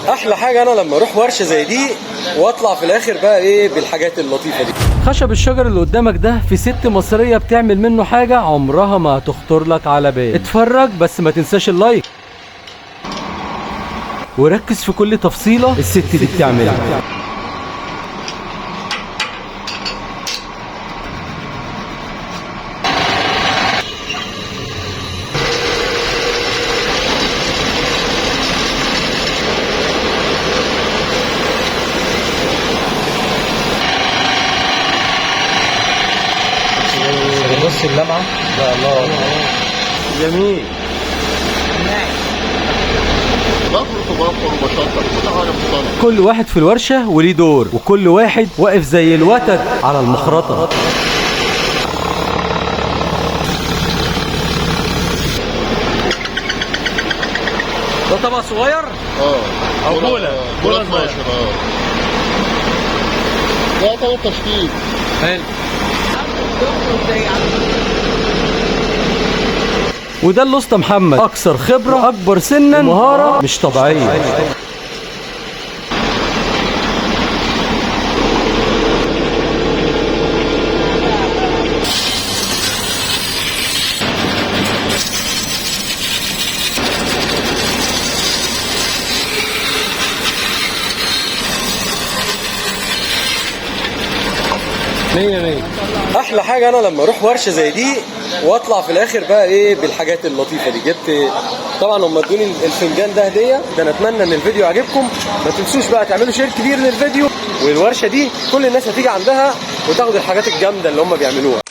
احلى حاجة انا لما اروح ورشه زي دي واطلع في الاخر بقى ايه بالحاجات اللطيفة دي. خشب الشجر اللي قدامك ده في ست مصرية بتعمل منه حاجة عمرها ما هتخطر لك على بال. اتفرج بس ما تنساش ال like، وركز في كل تفصيله الست دي بتعملها. بص اللمعة. لا الله جميل. بفرط وبفر وبشطر كل حاجة مصطنعه. كل واحد في الورشة وليه دور، وكل واحد واقف زي الوتد على المخرطه. ده طبق صغير. اه أو بولة. بولة بولة صغيرة. 12. اه ده طبق تشطيب. حلو. وده الاسطى محمد، اكثر خبره، اكبر سنا، مهارة مش طبيعية. مية مية. احلى حاجة انا لما اروح ورشه زي دي واطلع في الاخر بقى ايه بالحاجات اللطيفة دي. جبت طبعا هم ادوني الفنجان ده هديه. ده انا اتمنى ان الفيديو عجبكم، ما تنسوش بقى تعملوا share كبير للفيديو، والورشه دي كل الناس هتيجي عندها وتاخد الحاجات الجامدة اللي هم بيعملوها.